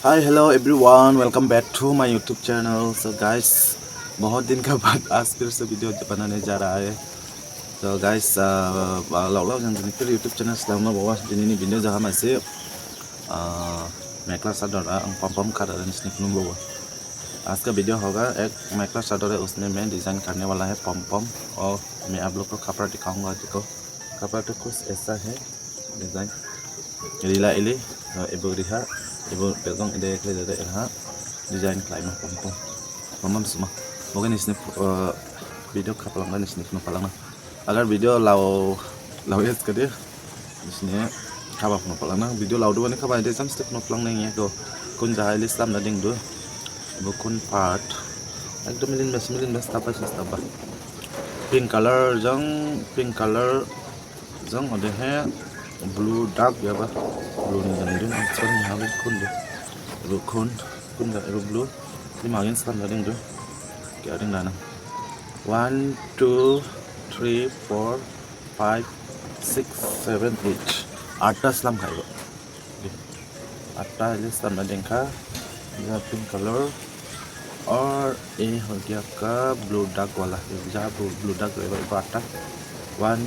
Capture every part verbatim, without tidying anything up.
Hi, hello everyone, welcome back to my YouTube channel. So guys, बहुत दिन का बाद आज फिर से वीडियो बनाने जा रहा है। So guys, uh, laulao jang jini फिर YouTube channel slam na bawa jini ni video jaha masi uh, mekla sador ang pom pom kada dan sini kunum bawa. आज का वीडियो होगा एक मेखला चादर है, उसमें मैं डिज़ाइन करने वाला है पॉम पॉम। और मैं आप लोग को कपड़ा दिखाऊंगा। देखो, कपड़ा तो कुछ ऐसा है design. Rila ili, uh, ibu riha, ibu pegong ide kle dada irha, design klaima pom pom. Mamam suma. Oke, nisini uh, video khapalang na nisini phunu palang na. Agar video lao lao yes kade, nisini khaba phunu palang na. Video lao duwani khaba ide chance phunu palang nang ya ko. Kun jahai list lam na ding du. Ibu kun part. Ekdom milin bas milin bas tapa sis tapa. Pink color jang pink color Jang odehe blue dark yaba, blue ni jang dum, so ni habe khun de. Ebo khun, khun da ebo blue. Ni magin slam da ding du. Kya ding dana. One, two, three, four, five, six, seven, eight. Atta slam khaibo. Atta ili slam da ding kha. Ye pink color. और ये हो गया आपका blue dark वाला, जहाँ blue dark रहेगा, ये आठटा। One,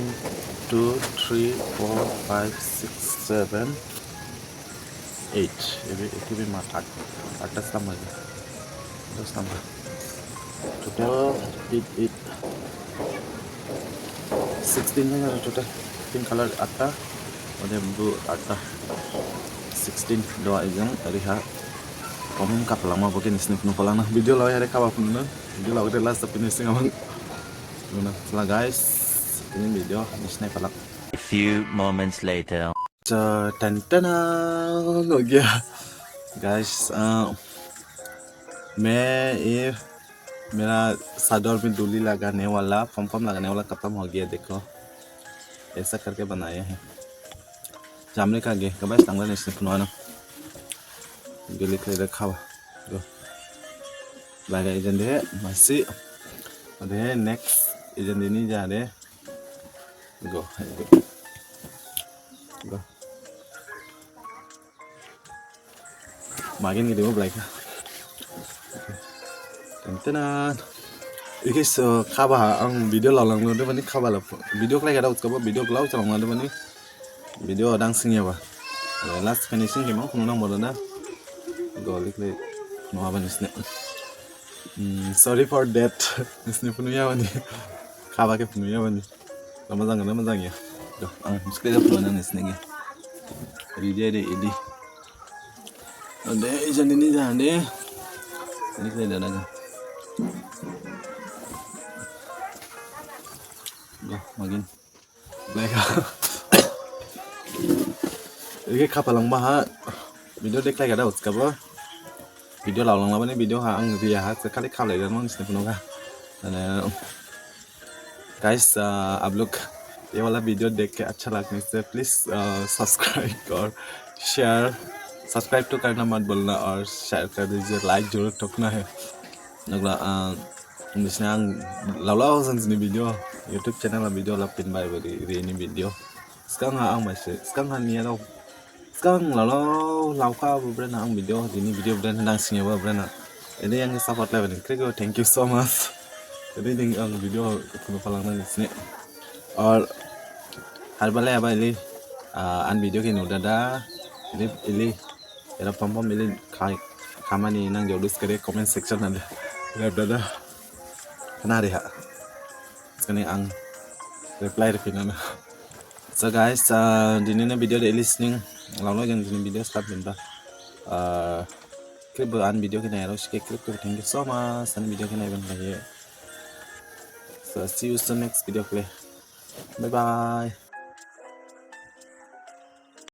two, three, four, five, six, seven, eight। ये भी, ये भी मार आठ, आठटा slam हो गया। दस number. Total eight, eight। Sixteen है यार total। Pink color आठटा, और ये blue आठटा। Sixteen, dua ijang, tadi ha. Pom pom khapalang ma bo khe nisini phunu palang na. Video lao yare khaba phunu na. Video lao de last finishing amang. Phunu na. Sala guys, ini video nisini palang. A few moments later. Cha, tan tan, हो गया। Guys, uh, मैं ये मेरा चादर में डोरी लगाने वाला, पॉम पॉम लगाने वाला खत्म हो गया। देखो, ऐसा करके बनाया है। Jamle kage, kabai sangla nisini phunu na. Gili kle de khaba. Go. Laga ijen de, masi. Ade next, ijen de ni ja de. Go. Go. Magin gede mo blaika. Tentenan. Iki so khaba ang video lalang lo de mani khaba la. Video khlai kada uskabo video klau chalang lo de mani. Video dang sing ya ba. Last finishing ke mang kuno nang bodo na. Go likle. No aba nisini. Hmm, sorry for that. Nisini phunu ya bani. Khaba khe phunu ya bani. Lama jang na majang ya. Do, ang muskil ya phunu na nisini ge. Ready de idi. Ade, ijan ini jan de. Ini kena dana ga. Go, magin. Blaika. Iki khapalang ba ha. Video de khlai kada uskabo. Video lalang la bani video ha ang ria ha khali khablai dan mang sini phunu ga. Guys, uh, आप लोग ये वाला वीडियो देख के अच्छा लगने से please subscribe और शेयर। सब्सक्राइब तो करना मत भूलना और शेयर कर दीजिए, लाइक जरूर ठोकना है। Nagla, uh, nisini ang laulao jang jini video YouTube channel la video la pin bai bari rini video. Sgang ha ang bai se, sgang ha niya dao. Sgang laulao laukha bo brena ang video, dini video brena dang sini bo brena. Ini yang support level ini krik, thank you so much. Ini ding ang video kuno palang na nisini. Or har bale aba ili, uh, an video ke nu dada. Ili ili era pom pom ili khai khamani nang jodus kare comment section ada. Era dada. Kena reha. Sekali ang reply reply nana. So guys, uh, dini na video de listening. Laulao jang dini video start benda. Uh, krik bo an video kena ero sike krik krik, thank you so much. An video kena even lagi. So see you soon next video kle. Bye bye.